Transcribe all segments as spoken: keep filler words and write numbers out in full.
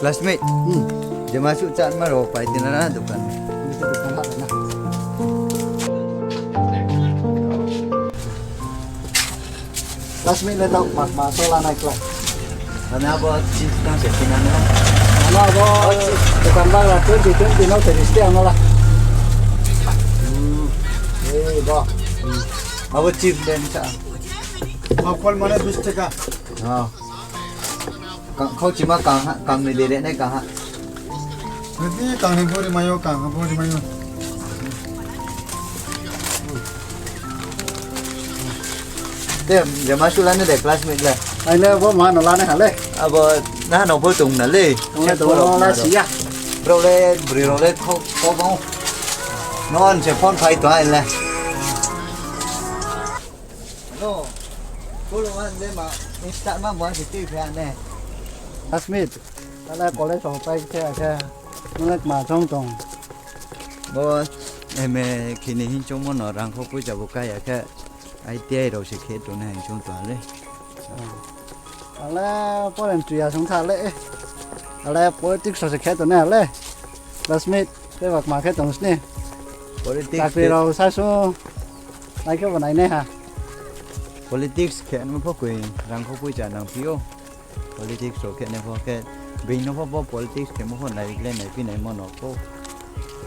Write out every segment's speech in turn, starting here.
Classmate, hmm, je ma suh chá ma rao pai tina na dukan. Dukan ha na. Classmate le tau ma, ma so la nai kla. Ano abo chips tang se tina na. Ano abo, oh, chips. Dukan ba la twenty twenty no se risk ano la. Hmm. Eh, ba. Hmm. Abo chips den sa. Apple mane bis taka. Oh. Kang, khau chima kang ha, kang ni lele nai kang ha. Bini kang ni bori mayo, kang ha bori mayo. Te, je ma suh la nai de classmate le. Ai le bo ma no la nai ha le. Abo na no bo tong na le. Tong le tong la si ya. Bro le, bri ro le khau, khau bang. No an se phone phai to ai le. Hello. Kolo man le ma, Insta ma mo si ti phe ne. Classmate, ta le college rao pai khe akhe, nung le kma chong tong? Bo M A khini hing chongmo no rangkho poicha bo kai ya khe, I T I rao se khe tong nai hing chong tong le. Ale foreign tuya song tha le. Ale politics rao se khe tong nai le. Classmate, te ba kma khe tong sni. Politics chakri rao sa so. Nai khe bo nai nai ha. Politics khe no pho koi rangkho poicha nang phi ou. Politics rao khe nai pho khe being no pho bo politics khe mo pho nai le nai phi nai mo no pho.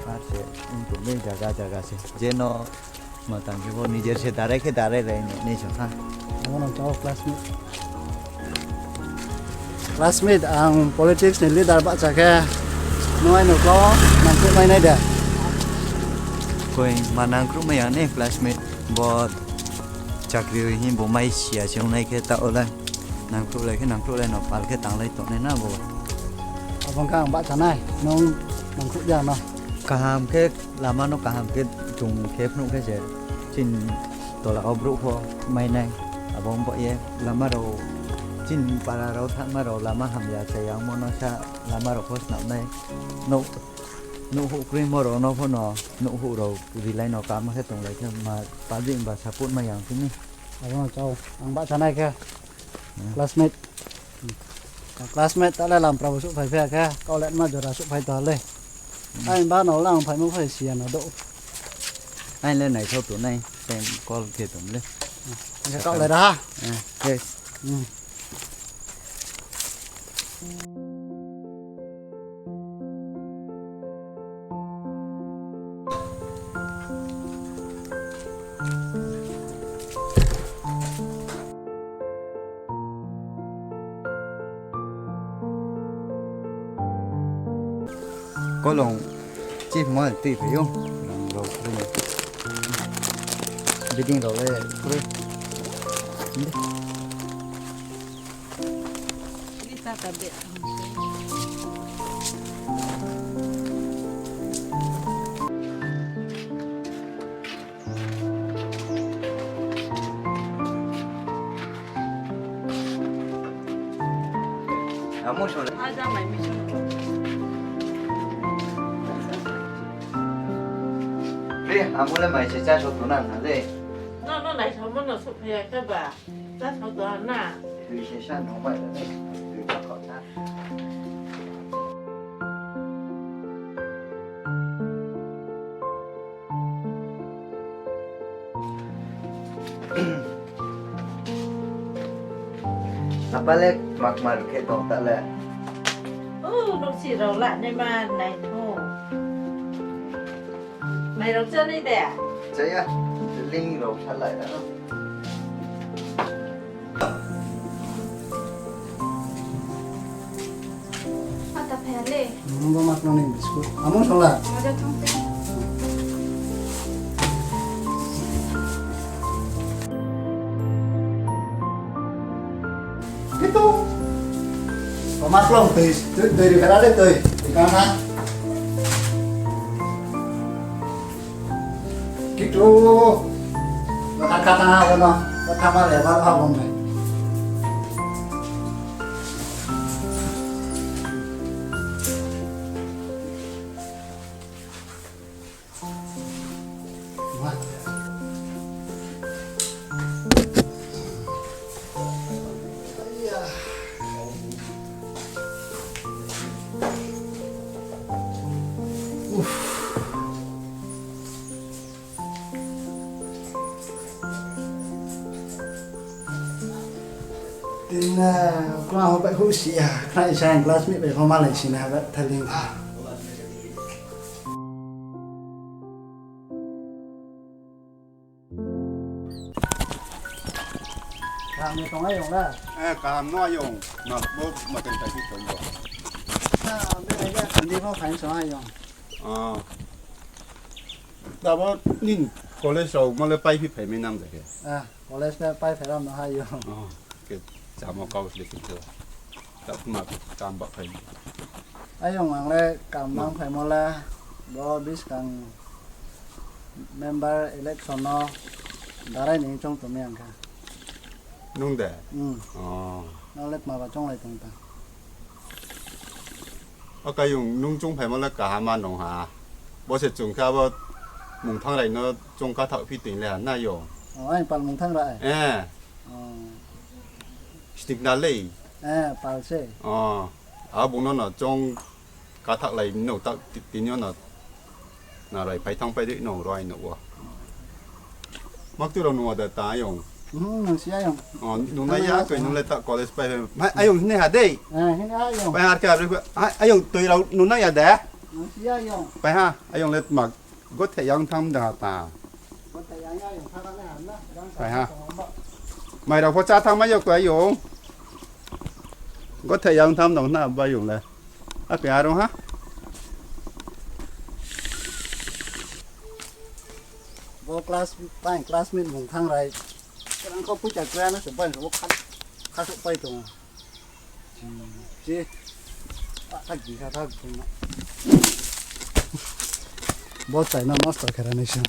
Ar se ong tong le jaga jaga se. Je no ma tang khe bo nijer se darai khe darai rai nai nai sa ha. Amo no chao classmate. Classmate, ang politics ni leader bahcha khe, nung aino kau nangkhruh mai nai de? Koi ma nangkhruh mai ya ni classmate, bo chakri hing bo mai si ya se ong nai khe taoh le. Nangkhruh lai khe nangkhruh lai no pal khe tanglai tongnai na bo. Abo ong khe ang bahcha nai, nung nangkhruh ya no. Kaham khe lama no kaham khe chung khe phnuh khe se chini tola wo brouh pho mai nai. Abo ong baoh ye lama rao chini para rao thanngma rao lama hamya chaya ongmo no sa lama rao pho snam nai. Nouh, nouhhuh kroimo rao no pho no nouhhuh rao rilai no kaham khe tonglai khe ma public ba support mai ya ong phi ni. Abo no chao, ang bahcha nai khe. Classmate. Classmate ta le lampra bo souhphai phi ya khe, kau le ma jora souhphai tong le. Ai ba no lang phaimo phai si ya no do. Ai le naisao tongnai, time call khe tong le. Ang khe kau le ra ha. Kolong chip ma tui phai ou, rang rao kroi. Biding rao le kroi. Amo song. Amo le mai se chá so tong na le. No, no, nai samo no souhphai ya khe ba. Chá sao tong na. Tui se sa no mai le, tui ba kau na. Apa le kma kma rao khe tong ta le. O, nouhsi rao la nai ma nai tho. Mai rao chá nai de? Chá ya, ling rao sa lai ra no. Ata phai le. Hmm, bo ma tong ni biscuit. Amo song la. Amo ja thang te. Kito. Bo ma klong tui, tui, tui ri phara le tui. Tui ka na. Kitu. Kata kata na, ano, kata ma le, ma ha bom le. Kma ho bai hu si ya, khnai sa ang classmate bai pho malai si na ba thailing. Kaham ni tong ayong la? Eh, kaham no ayong. Ma, bo ma tong thai si tong bo. Sa, be ai ya, ni pho phain sa ayong. Ah. Tabo nini college rao ma le pai phi phai mai nam de khe? Ah, college le pai phai ram no ayong. Oh, khe chamo kau sle khe. Ta ma kam ba phai. Ayong ang le kam nang phaimo le, bo buskang member election no darai ni choung tong mi ang kha. Nung de? Hmm. Oh. Nang le tma ba chounglai tong ta? O kayung, nung choung phaimo le kaham ma nung ha. Bo se chung khe abo mungthang rai no choung kathaoh phi toing le ha na yong. Oh, aini pal mungthang rai? Eh. Oh. Stik na lei? Eh, pal se. Oh. Abo bung no no choung kathaoh lai no ta ti-, tini yo no. Na rai phai thang pai dei no roi no wo. Mak tu rao nung ada ta ayong. Hmm, nung si ayong. Oh, nung na ya koi nung le ta college pai. Ma, ayong hini ha dei. Eh, hini ayong. Pai har khe abri, a-, ayong toi rao nung na ya de. Nung si ayong. Pai ha, ayong le mak. Gothe yang tham da ta. Gothe yang ayong tha na ha na. Pai ha. Mai rao pho chá thang mai yok to ayong. Gothe yang tham dong na ba yung le. Ake arong ha. Bo class, pai classmate mung thang rai. Rang kho pucha kra na se bai bo kha, kha sok pai tong. Si. Thak di kha thak tong. Bo chai na master kha ra nai se.